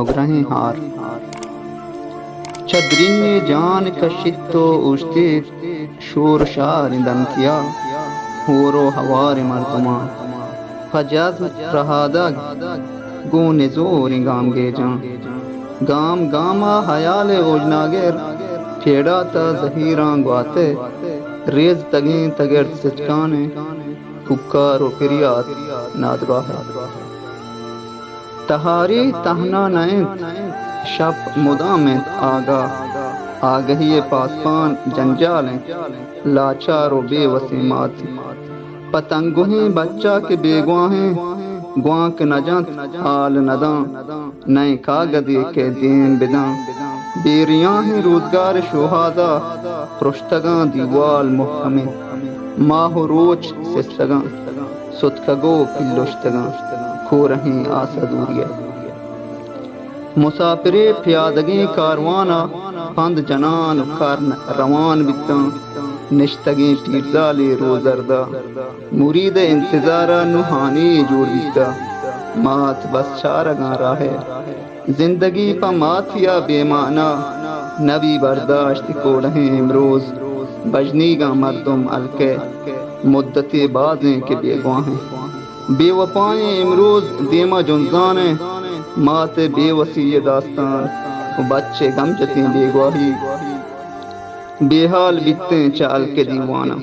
نگرہیں ہار۔ چہ درینیں جان کشیت و اوشتیت شور شاریں دنتیا، ہور و ہواریں مردماں۔ پہ جزم رہادگ گوں نزوریں گامگیجاں۔ گام گاما ہیال اوژناگر، پیڑاتا زہیراں گواتئے، ریزتگیں تگرد سچکانیں کوکار و پریات نادراہ ء۔ تہاری تہنا نہ انت، شپ مدام انت آگاہ۔ آگہی ء پاسپان جنجال انت، لاچار و بے وسیں مات انت۔ پہ تنگوہیں بچا کہ بیگواہیں، گوانک نہ جنت، حال نہ داں۔ نئے کاگدے کہ دیم بداں۔ بے ریاہیں روزگار شوہازا پرشتگاں، دیوال محکمیں۔ ماہ و روچ سستگاں، ستکگ و پلشتگاں۔ کورہیں آس ء دوری ء۔ مساپرے پیادگیں کاروان ء پند جنان و کار روان بیتاں۔ نشتگیں پیرزالے روزردا مرید ء انتظار ء نوں ہانی جوڑ بیتہ۔ مات بس چارگاں راہ ء۔ زندگی پہ ماتی ء بے مانا نبی برداشت۔ کوڑہیں امروز بژنیگاں مردم ہلکہ، مدتے بازیں کہ بیگواہیں۔ بے وپائیں امروز دیما جنزانیں، مات ء بے وسی ء داستان و بچ ء گم جتیں بیگواہی۔ بے حال بیتیں چہ ہلک ء دیواناں۔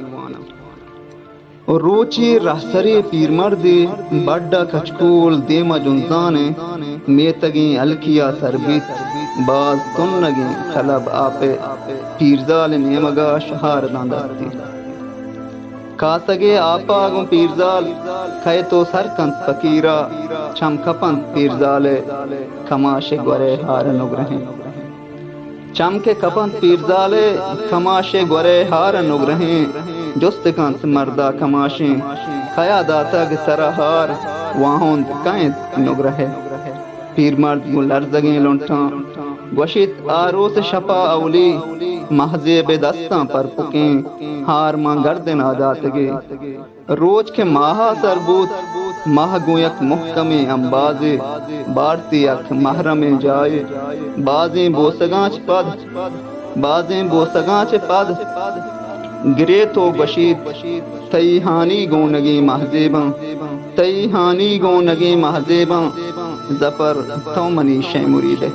و روچے رہسرے پیرمردے بڈ ء کچکول دیم ء جنزانیں میتگیں ہلکی ء سر بیت، باز تنگیں کلب آپ ء پیرزال ء نیمگ ء شہار داں دستی۔ کاسگے آپ ء گوں پیرزال کئیت و سر کنت فقیر ء، چم کپنت پیرزال ء کماش ء گور ء ہار ء نگرہیں۔ چم کہ کپنت پیرزال ء کماش ء گور ء ہار ء نگرہیں، جست کنت مرد ء کماشیں، کیا داتگ ترا ہار؟ واہند کئے انت نگرہ ء؟ پیرمرد گوں لرزگیں لنٹاں گوشیت، آروس ء شپ ء اولی مہزیب ء دستاں پرپکیں ہار ماں گردن ء داتگے۔ روچ کہ ماہ ء سر بوت، ماہ گوں یک مہکمیں امبازے بارتی، یک مہرمیں جاہے۔ بازیں بوسگاں چہ پد، بازیں بوسگاں چہ پد گریت و گوشیت، تئی ہانی گونگیں مہزیباں، تئی ہانی گونگیں مہزیباں، ظفر تو منی شے مرید ئے۔